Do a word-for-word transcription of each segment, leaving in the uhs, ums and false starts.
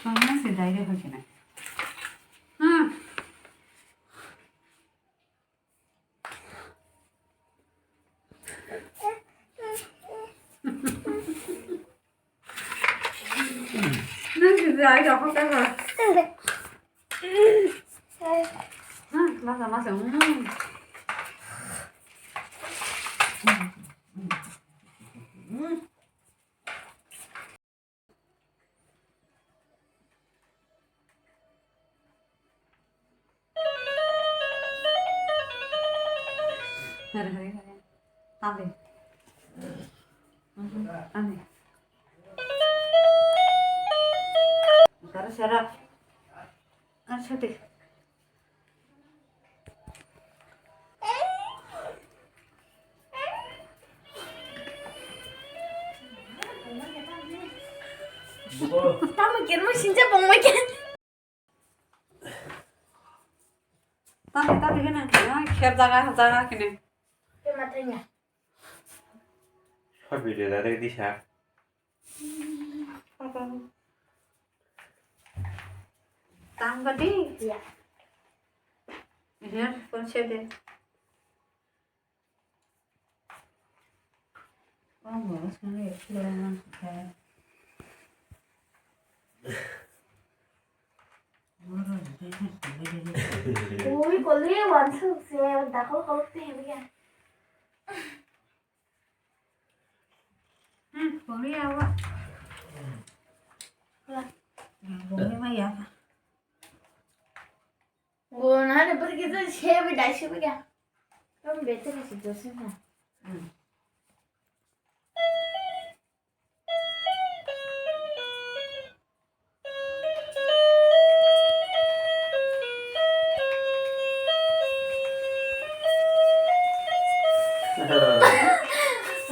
Mama se direct hoy kena. Hmm. Nang se direct hoy kena. Hmm, masa masa. Hmm. Hari, hari, hari. Tambe. Mhm, tambe. Sekarang, sekarang. Ah, sedih. Tamo kermo sinja bongma ke. Tamo, tamo kena, kher jaga, jaga kene. Ke matanya. Sab video da dei disa. Tang gadi? Ya. Iya, konsep deh. Oh, mau sekali pulang ke. Ui, kali wansuk se dakol kolok teh ya. Hmm, boleh ya, Wak. Lah, boleh mah ya. Guna ada pergi tu saya beda sih beda. Kamu betul sih dosen lah. Hmm.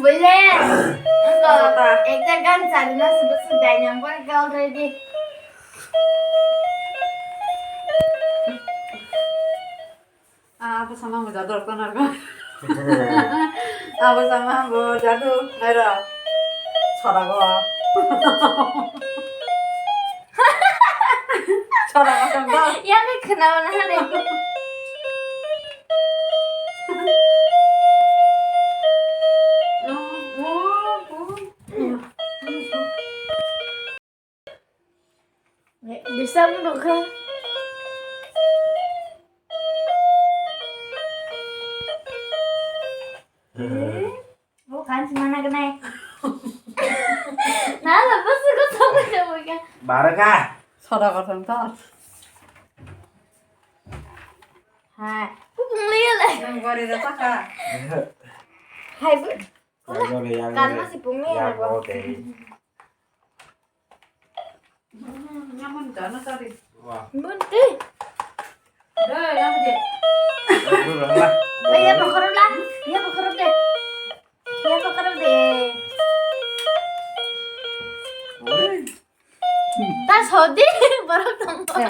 Bole, engko ekta gan chari na sudu sudai nang bor ka already. Ah, apa sama mo jadu apa narko? Apa sama mo jadu? Ayo, sora go. Sora go tong go. Ya, me kena mana hane. Bisa mo ka. Bo kan si mana kenai. Nala bus ko song ka mo ka. Bara ka. Sora ko tong to. Hai. Ku pung le le. Yang gori da ka. Hai bu. Yang gori, yang gori. Kan masih pung le ya bo. Nyaman jana tadi. Wah. Bunti. Deh, yang je. Dulu lah. Eh, ya, pakorop lah. Ya, pakorop deh. Ya, pakorop deh. Woi. Tas hodi, borok tong. Ya.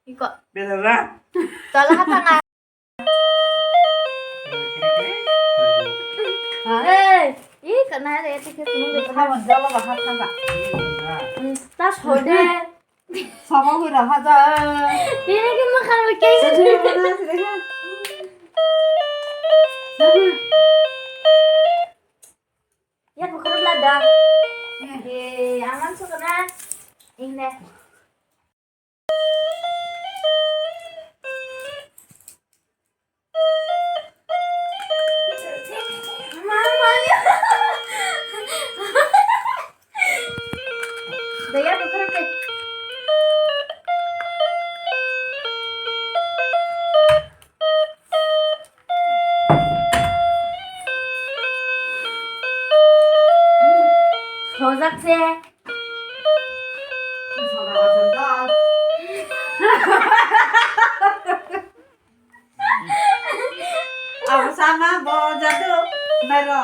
Iko. Beda lah. Tala hatang. Hei, ih, kena ada etik itu. Sama jawab bahas apa? Hmm, tas hode. Sama gue dah aja. Ini kan makan pakai. Sini, mana, sini, sini. Ya, pukul belada. Eh, aman sukena. Ini. Daya, tuker, oke. Se. Abo sama bo jadu nairo.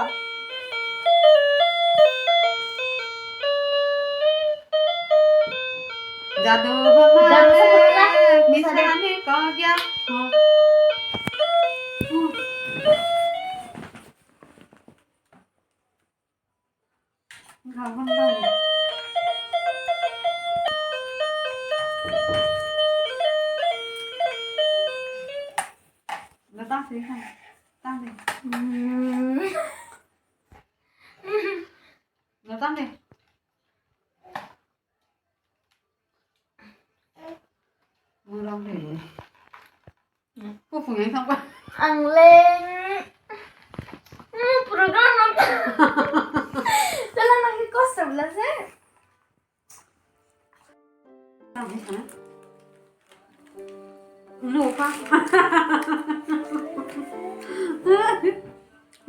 Jadu bama. Jadu bama. Misani kogya. Ang le program nonton. Tala nang kosto bla se. Nuka.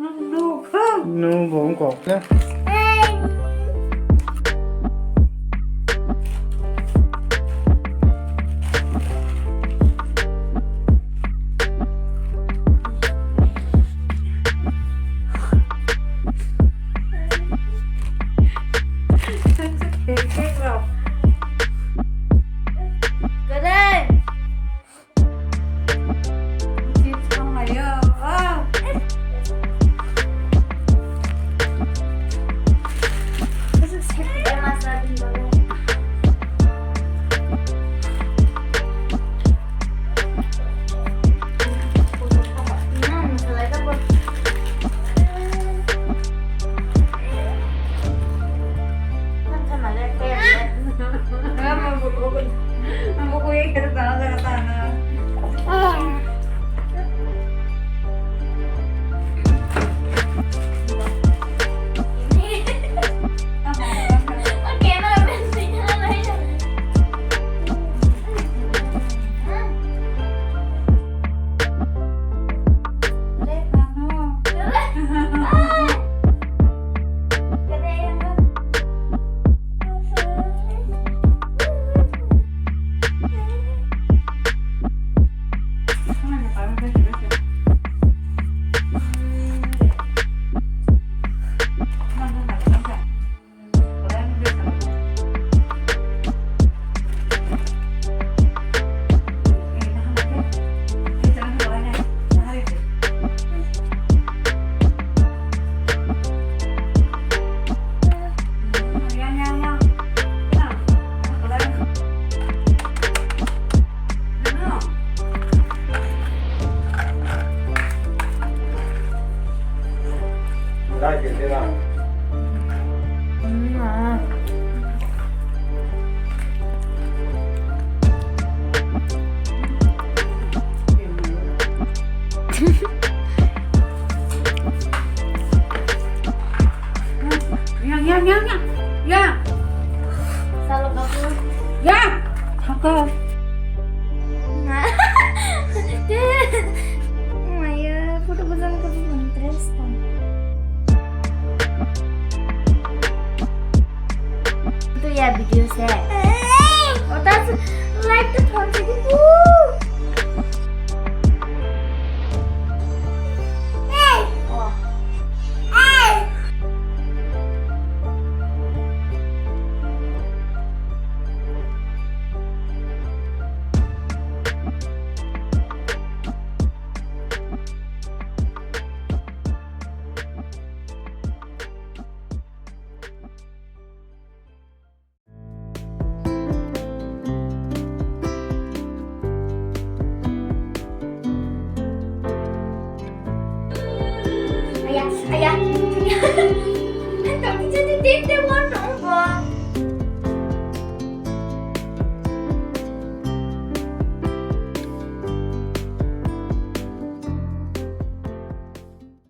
Nuka. Nu bong kok le.